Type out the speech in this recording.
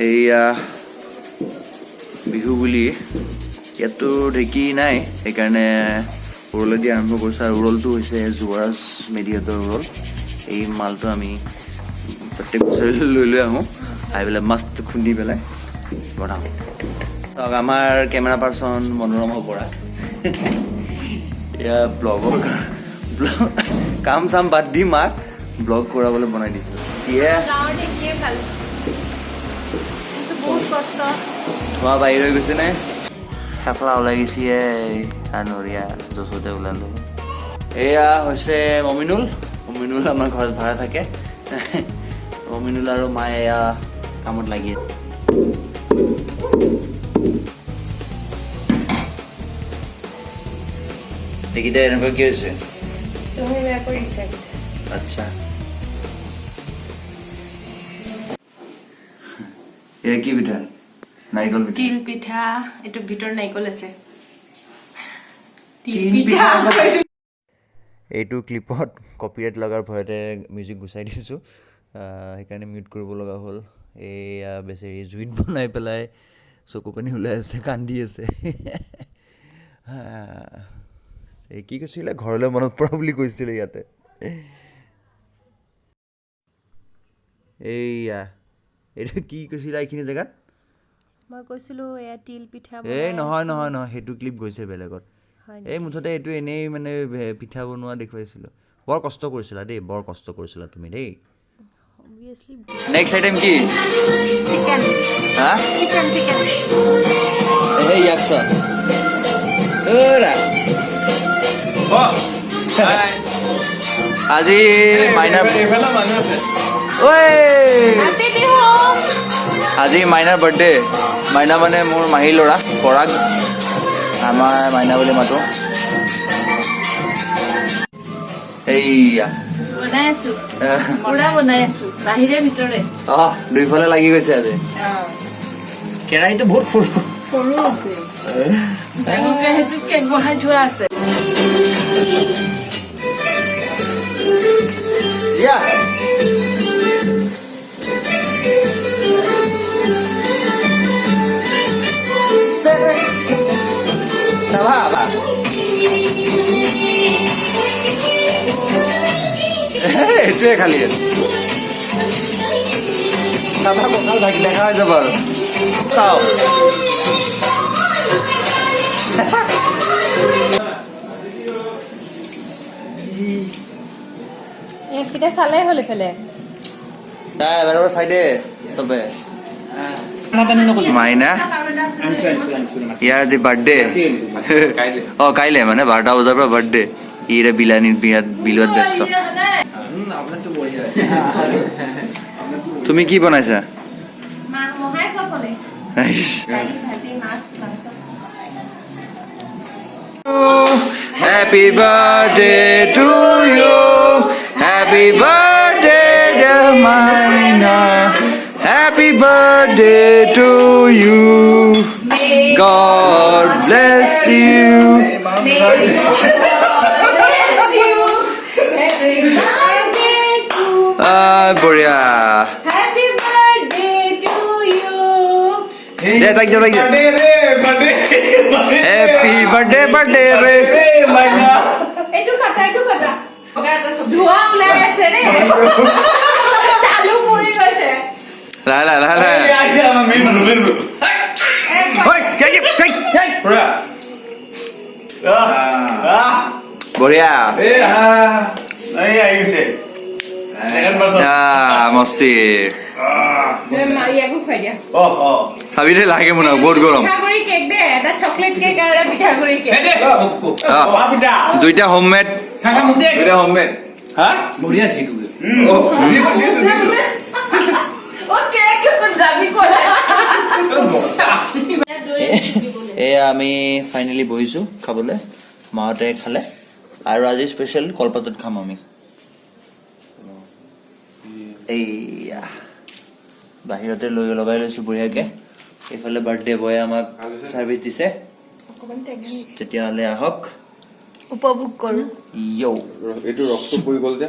এইয়া বিহু বুলি ইয়াততো ঢেঁকী নাই, সেইকাৰণে উৰলেদি আৰম্ভ কৰিছোঁ। আৰু উৰলটো হৈছে যুৱৰাজ মেধিহঁতৰ উৰল। এই মালটো আমি প্ৰত্যেক বছৰে লৈ লৈ আহোঁ, আহি পেলাই মাছটো খুন্দি পেলাই বনাওঁ। চাওক, আমাৰ কেমেৰা পাৰ্চন মনোৰমা বৰা। এয়া ব্লগৰ কাম চাম বাদ দি মাক ব্লগ কৰাবলৈ বনাই দিছোঁ। গাঁৱৰ ঢেঁকীয়ে ভাল, কিন্তু বহুত কষ্ট। ধোঁৱা বাহিৰ হৈ গৈছে নে? হেফলা ওলাই গৈছে। নৰিয়া যচোতে ওলালো। এয়া হৈছে মমিনুল। মমিনুল আমাৰ ঘৰত ভাড়া থাকে। মমিনুল আৰু মায়ে এয়া কামত লাগি আছে। এইকেইটা এনেকুৱা কি হৈছে? তুমি বেয়া কৰিছা। আচ্ছা, এয়া কি পিঠা? নাৰিকল পিঠা। তিল পিঠা, এইটো ভিতৰত নাৰিকল আছে। তিল পিঠা। এইটো ক্লিপত কপিৰাইট লগাৰ ভয়তে মিউজিক গুচাই দিছোঁ, সেইকাৰণে মিউট কৰিব লগা হ'ল। এইয়া বেচেৰি জুইত বনাই পেলাই চকু পানী ওলাই আছে, কান্দি আছে। এই কি কৈছিলে, ঘৰলৈ মনত পৰা বুলি কৈছিলে ইয়াতে। এইয়া এইটো কি কৈছিলা এইখিনি জেগাত? মই কৈছিলো এয়া তিল পিঠা। এই নহয় নহয় নহয়, সেইটো ক্লিপ গৈছে বেলেগত। হয়। এই মুঠতে এইটো এনেই মানে পিঠা বনোৱা দেখুৱাইছিলোঁ। বৰ কষ্ট কৰিছিলা দেই, বৰ কষ্ট কৰিছিলা তুমি দেই। অবভিয়াছলি। নেক্সট আইটেম কি? চিকেন। হা? Chicken, chicken. এই ইয়াক চোৱা। অ'ৰা। আজি মাইনাৰ, ঐ, হেপী বিহু। আজি মাইনাৰ বাৰ্থডে। মাইনা মানে মোৰ মাহীৰ ল'ৰা পৰাগ, আমাৰ মাইনা বুলি মাতো। এইয়া বনাই আছো, পুৰা বনাই আছো, বাহিৰে ভিতৰে। অহ, দুইফালে লাগি গৈছে আজি। কেৰাহীটো বহুত সৰু। সৰু, ডাঙৰকে সেইটো কেক বহাই থোৱা আছে। ইয়া। চাবা এইটোৱে খালি চাবা, কঁকাল ঢাকি দেখা হৈ যাব। আৰু চাওঁ। এইকেইটা চালেই হ'ল এইফালে। চাই এবাৰ চাই দে চবে। মাইনা ইয়াৰ আজি বাৰ্থডে। অ, কাইলে মানে 12টা বজাৰ পৰা বাৰ্থডে। ই এতিয়া বিলানী বিয়াত বিলোৱাত ব্যস্ত। তুমি কি বনাইছা? মহাই চব বনাইছে, দালি, ভাজি, মাছ, মাংস। Happy birthday to you. Happy birthday, dear Maina. Happy birthday to you. God bless you. Bless you. Happy birthday to Ah, বঢ়িয়া। Happy birthday to you. দে তাইক দে, তাইক দে। হেপী বাৰ্থডে বাৰ্থডে ৰে। এইটো কাটা, এইটো কাটা। ধোঁৱা ওলাই আছে ৰে, তালু পৰি গৈছে। লাহে লাহে লাহে লাহে। ঐ, কেই, কেই, কেই। বঢ়িয়া। আহ, মস্তি। ইয়াকো খুৱাই দিয়া। চাবি দেই, লাহেকে বনাও, বহুত গৰম। পিঠাগুড়ি কেক দে, এটা চকলেট কেক আৰু এটা পিঠাগুড়ি কেক। আহ, দুইটা হোমমেড, দুইটা হোমমেড। বঢ়িয়া আছে। অ, কেক যাবি ক'লে। এয়া আমি ফাইনেলি বহিছোঁ খাবলৈ। মাহঁতে খালে। আৰু আজি স্পেচিয়েল কলপাতত খাম আমি। এইয়া বাহিৰতে লৈ লগাই লৈছোঁ বঢ়িয়াকে। এইফালে বাৰ্থডে বয়ে আমাক চাৰ্ভিচ দিছে। তেতিয়াহ'লে আহক উপভোগ কৰোঁ। ইয়ৌ। এইটো ৰসটো পৰি গ'ল যে।